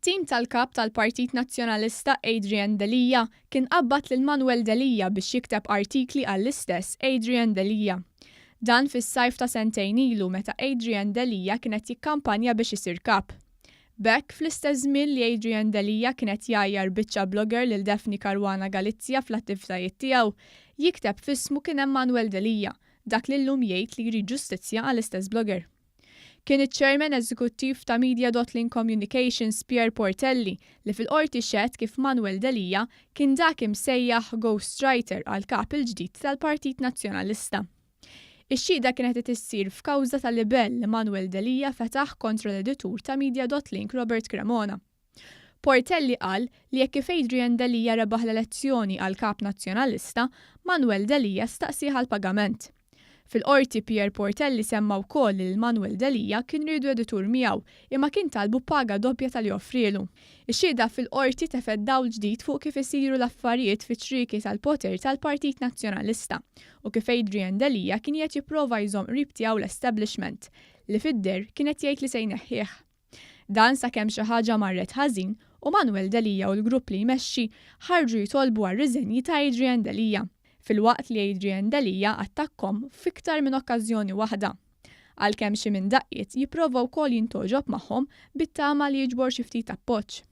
It-tim tal-Kap tal-Partit Nazzjonalista Adrian Delia kien qabbad lil Manuel Delia biex jikteb artikli għall-istess Adrian Delia. Dan fis-sajf ta' sentejn ilu meta Adrian Delia kien qed jikkampanja biex isir Kap. B'hekk, fl-istess żmien li Adrian Delia kien qed jgħajjar biċċa blogger lil Daphne Caruana Galizia fl-attivitajiet tiegħu, jikteb f'ismu kien hemm Manuel Delia, dak li llum jgħid li jrid ġustizzja għall-istess blogger. Kien iċ-Chairman Eżekuttiv ta' Media Dot Link Communications Pierre Portelli li fil-Qorti xehed kif Manuel Delia kien dak imsejjaħ ghost writer għall-Kap il-ġdid tal-Partit Nazzjonalista. Ix-xhieda kienet qed issir f'kawża ta' libell li Manuel Delia fetaħ kontra l-editur ta' Media Dot Link Robert Cremona. Portelli qal li hekk kif Adrian Delia rebaħ l-elezzjoni għal Kap Nazzjonalista, Manuel Delia staqsieh għal pagament. Fil-Qorti Pierre Portelli semma wkoll li lil Manuel Delia kien riedu editur miegħu imma kien talbu paga doppja talli offrielu. Ix-xhieda fil-Qorti tefgħet dawl ġdid fuq kif isiru l-affarijiet fiċ-ċrieki tal-poter tal-Partit Nazzjonalista u kif Adrian Delia kien qiegħed jipprova jżomm qrib tiegħu l-establishment li fid-deher kien qed jgħid li se jneħħih. Dan sakemm xi ħaġa marret ħażin u Manuel Delia u l-grupp li jmexxi ħarġu jitolbu għar-riżenji ta' Adrian Delia, filwaqt li Adrian Delia attakkhom f'iktar minn okkażjoni waħda. Għalkemm xi minn daqqiet jipprova wkoll jintgħoġob magħhom bit-tama li jiġbor xi ftit appoġġ.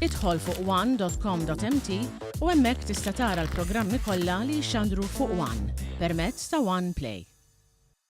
Idħol fuq one.com.mt u hemmhekk tista' tara l-programmi kollha li jixxandru fuq One permezz ta' One Play.